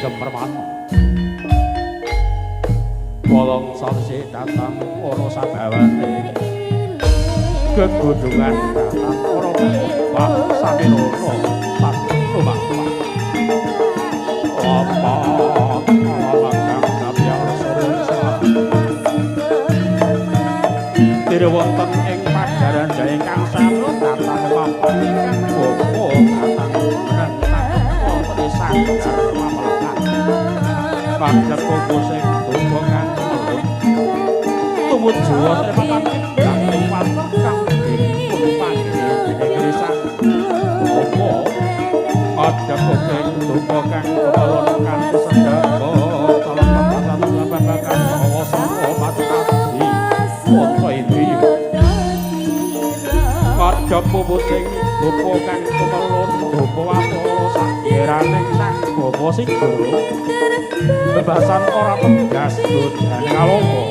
Jempermana. Wolong sawise datang para sabawane gegundungan datang para bab samirana tan lumah. Apa kang kapyar surya Tire wonten ing pagaran jaya ingkang sampun datang lumampah ingkang bapa datang nentang wonten ing sanggar mamlekan. Pajak kuku sing dupa kang melut tumuju wonten papan ing wanten kang dipun panggih dening sang bapa. Pajak kuku dupa kang kemelun kanthi sedaya calon pepatan babagan bawa saka pati Wanca indriya. Kadhep pupu sing dupa kang kemelun dupa watara sakjeraning sang bapa sigara. Bebasan ora tegas godane kalapa.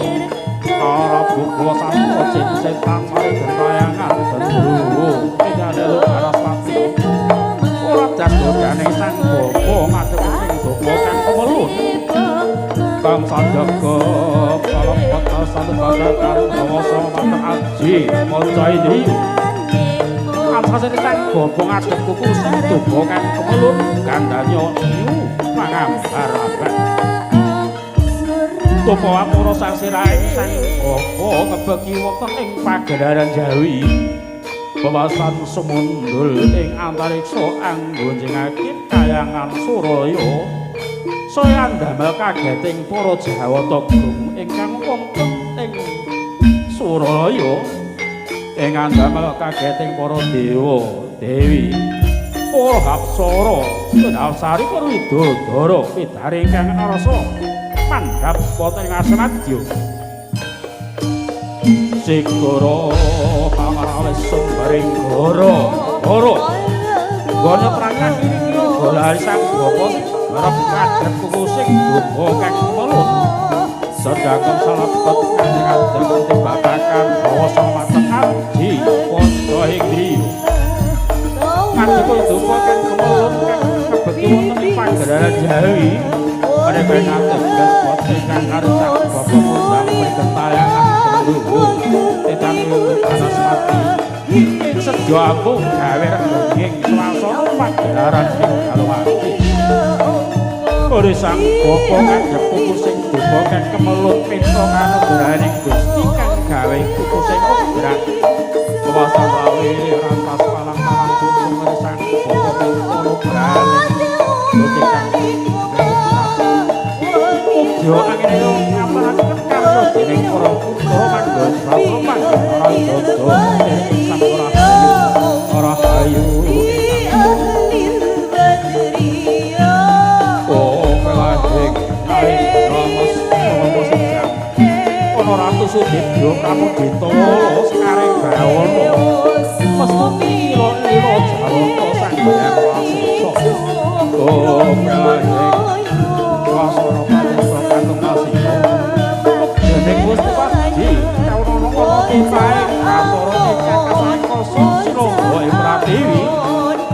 Ora buka sampa setan mari gentayangan gendruwo pidane Banaspati. Ora das godane sang bapa ngadhep sing dupa kang kemelun. Bangsa jaga kalempet satu babagan bawasa mateng aji maca indriya. Asasane sang bapa ngadhep kuku sing dupa kang kemelun gandanya nyu mangambar abang. Tupa watara sasirahe sang bapa ngebeki wonten ing pagelaran Jawi. Bebasan sumundul ing antariksa anggonjengake kayangan Suraya. Saya ndamel kageting para Jawata Gung ingkang wonten ing Suralaya, ing ndamel kageting para dewa, dewi, para hapsara, hapsari para widodara, widari ingkang arasa mandhap wonten ing asamadya. Sigara pamarawis sumbaring goro, goro. Gone prangkah kiri-kiri golari sang bapa arep kadhep kuku sing dupa kang kemelun. Sedangkan salebet kanthi ngadeg babagan bawasa mateng aji padha indriya. Ngadeg dupa kang kemelun kang kebeki wonten ing pagelaran Jawi. Menika ngateges boten kang karo sang bapa kondang gentayangan gendruwo tetan Banaspati. Ing sedya ampuh gawe rengging swasana pagelaran ing Galowati. Ora sang bapa ngadhep kuku sing dupa kang kemelut pinta kanugrahaning Gusti kang gawe kuku sing obrak. Kuwasa wae rantas palang-palang putung sang bapa pinta nugrahaning Gusti kang Mudya angene ngaturaken karsa dening para putra manggon srata manggon ora dodo ing sang ora hayu Ratu Sudibya Pramudita Sekaring Bawana Mestati ila-ila Jawata Sang Hyang Wasesa. Oh pralahing wasana pancasila katung asika. Dening Gusti Paji kawula ana titahe bathara ingkang kasangkasa sinangga ing Pratiwi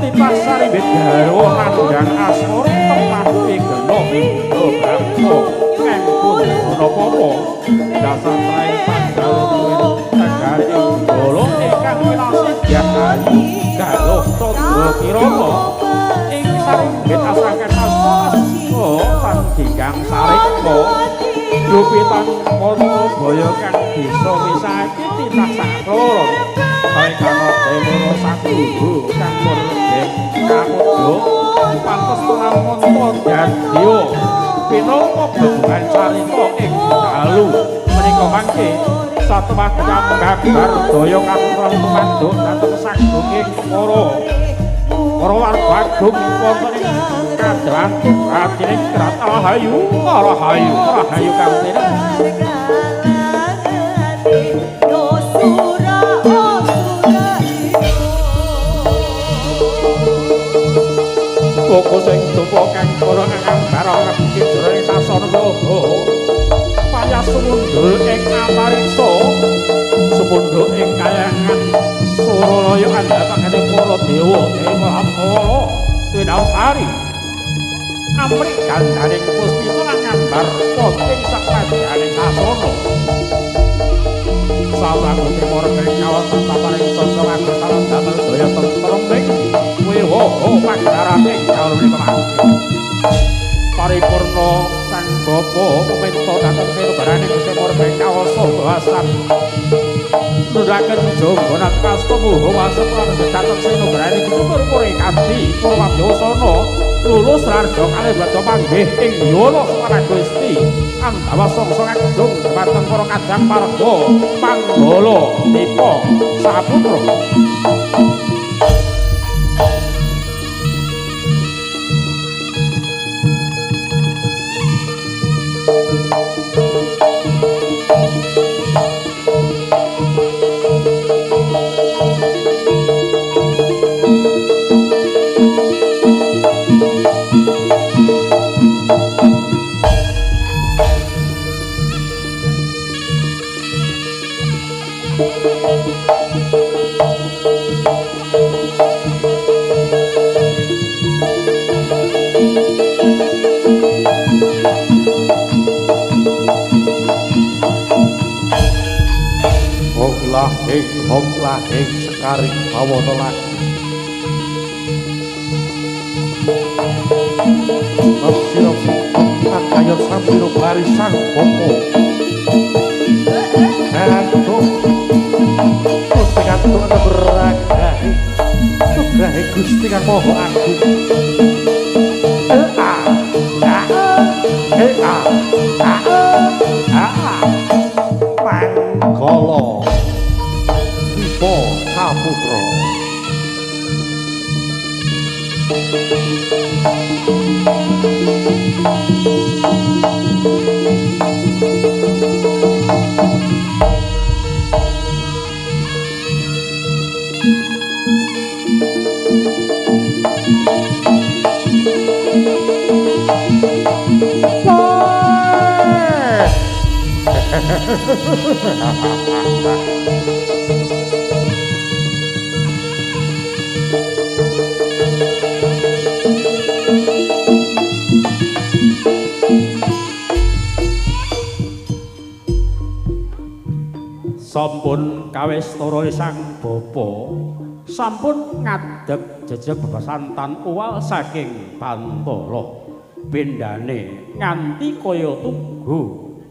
titah sarimbit garwa nandhang asmara temah pigena bindha bangsa kang pundhana papa dasar trae pandawa tenggari ing gala ingkang winasih ayu galuh candra kirana ing sarimbit asangkan asta asta tan ginggang sarikma Jupitan Panca baya kang bisa misahake titah sakloron kaya kana demoro sakuhu kang murgeng kamudya pantes lamun dadiya pinangka bebungan carita ing dalu menika mangke satemah gambar daya katon tumanduk dhateng sagunging para warga agung wonten ing kadhawan atining krat rahayu rahayu rahayu kang tinemu. Koko sing dupa kang para ngambar ngebiki jroning sasana loho payah sumundul ing antariksa sumundul ing kayangan Suralaya andhapake para dewa dewa apsara Twinasari Amrih gandaning puspita lan ngambar ponting sapadyaning sasana. Sawangun timur kawonten paparing sasa agus salam damel daya tentrem ing wiwoho pagaraning kawula menika mangke. Paripurna Sang Bapa peminta dhateng sinubarane Gusti Murbeng kawasa bawasan nundhaken jonggonat kasta muha wasep lan dhateng sinubarane Gusti Murmure kanthi purwadyasana lulus rarja kalih badha panggih ing yono swara Gusti Andawa sangsa agung dhumateng para kadang marga Manggala Dipa Saputra. Hong lahing sekaring bawana lagi. Sira kayot sampiro bari sang bapa. Kantuk Gusti kantuk nebragahe. Nugrahe Gusti kang Maha Agung. E a a e a a a Manggala Dipa Saputra. Sampun kawistara sang bapa sampun ngadeg jejeg bebasantan uwal saking Bantala pindhane nganti kaya tugu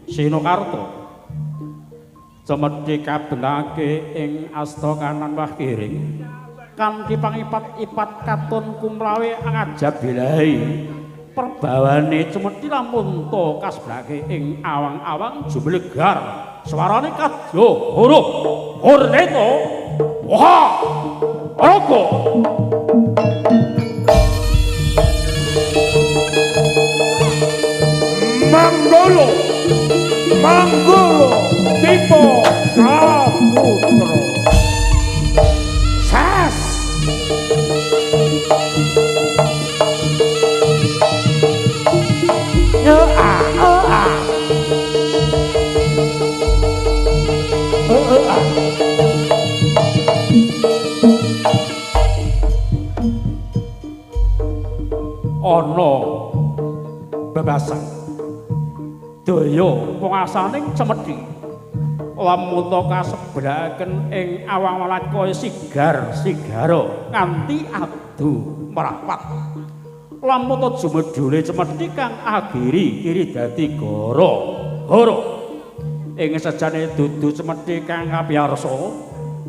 Sinakarta. Cemedhi kabenake ing asta kanan wah kiring kanthi pangipat-ipat katon kumlawe angajabilahi perbawane cemedhi lamun ta kasbrake ing awang-awang jumlegar swarane kadya huruf horneta wah raga Manggala Manggala Dipa Saputra. Sas E a e a e e a Ana bebasan daya pengasaning cemedhi lamun ta kasebraken ing awang welat kaya sigar sigara nganti adu merapat lamun ta jumedhule cemedhi kang agiri kiri dadi gara gara ing sejane dudu cemedhi kang kapiyarsa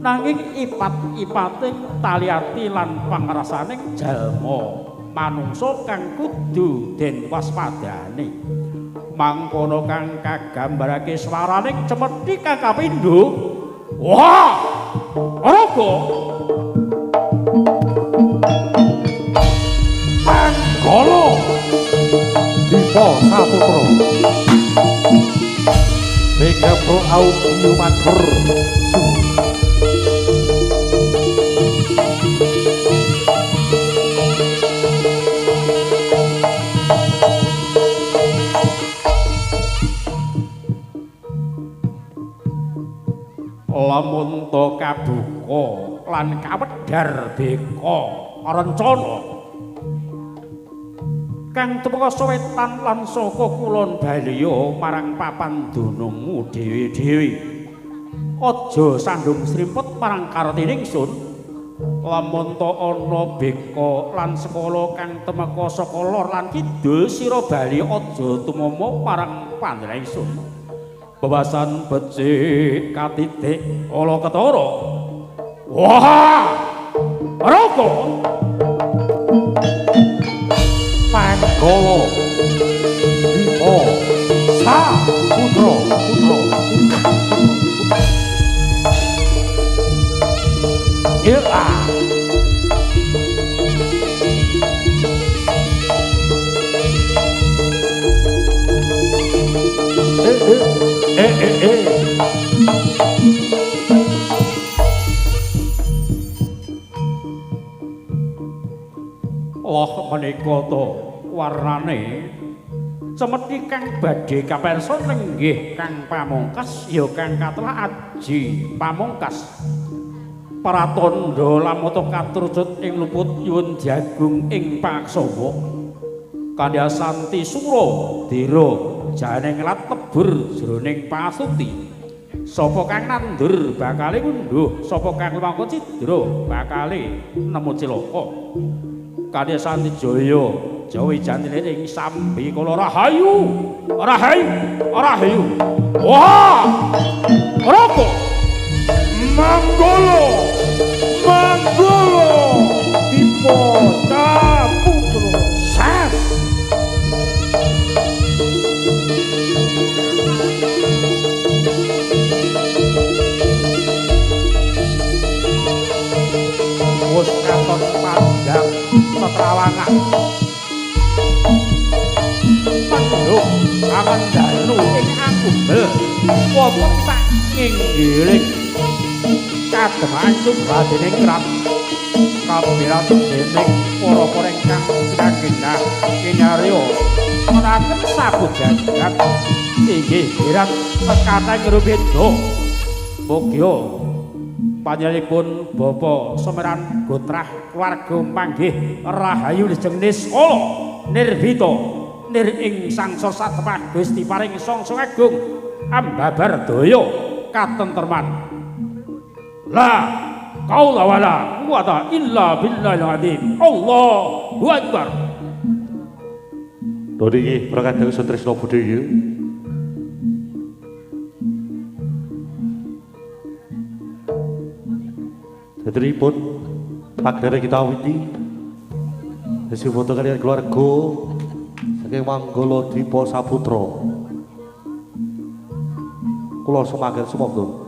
nanging ipat-ipating taliati lan pangrasaning jalma manungsa kang kudu den waspadani. Mangkono kang kagambarake swaraning cemedhi kang kapindho wah raga Manggala Dipa Saputra. Mega Pro Audio Matur Su. Lamun ta kabuka lan kawedhar beka rencana Kang tumeka wetan lan saka kulon baliya marang papan dunungmu dhewe-dhewe. Aja sandung srimpet marang kartini ingsun. Lamun ta ana beka lan sekala kang tumeka saka lor lan kidul sira bali aja tumama marang panjenengan ingsun. Bebasan becik katitik ala ketara. Wah! Raka! Manggala Dipa Saputra Putra. Ya. Loh menika to warnane cemeti kang badhe kapersa nenggih Kang Pamungkas ya kang katelah Aji Pamungkas. Pratandha lamata katrucut ing luput nyuwun jagung ing paksawa. Kandha santi sura dira jane nglat lebur jroning pasuti. Sapa kang nandur bakale ngunduh, sapa kang lumangka cidra bakale nemu cilaka. Kandha santi jaya jawi jantine ing sambi kala rahayu rahayu rahayu. Wah! Raka! Manggala Manggala Dipa Saputra. Sas! Wus katon padhang tetrawangan. Pandhuk amandanu ing angkumbel wonten sak nginggiling kademan subadene krat kabirat dening para-para ingkang pinanggih kinarya menaken sapu jagat inggih hirat sekathahing rubeda. Mugia panjenenganipun Bapak Semeran Gotrah keluarga manggih rahayu lejeng niskala nirbita nir ing sangsa satemah Gusti paring sangsa agung ambabar daya katentreman. La qaula wala quwata illa billahil azim. Allahu akbar. Lho niki para kadang sutresna budaya. Dados pagelaran kita awiti hasil foto kalian keluarga saking Manggala Dipa Saputra. Kula sumangga sumangga.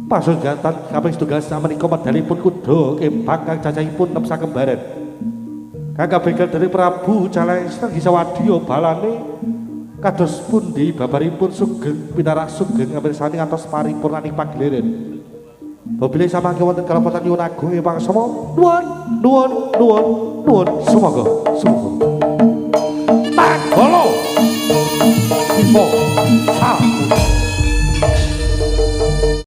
Pasugatan kaping setunggal samenika medalipun kuda kembang kang cacahipun 6 sakembaran. Kang kabengkel dari Prabu Jalestra Gisawadya balane kados pundi babaripun sugeng pinarak sugeng ngamirsani ngantos paripurnaning pagelaran. Bilih samangke wonten kalepotan nyuwun agung ing pangaksama nuwun nuwun nuwun nuwun sumangga sumangga. Manggala Dipa Saputra.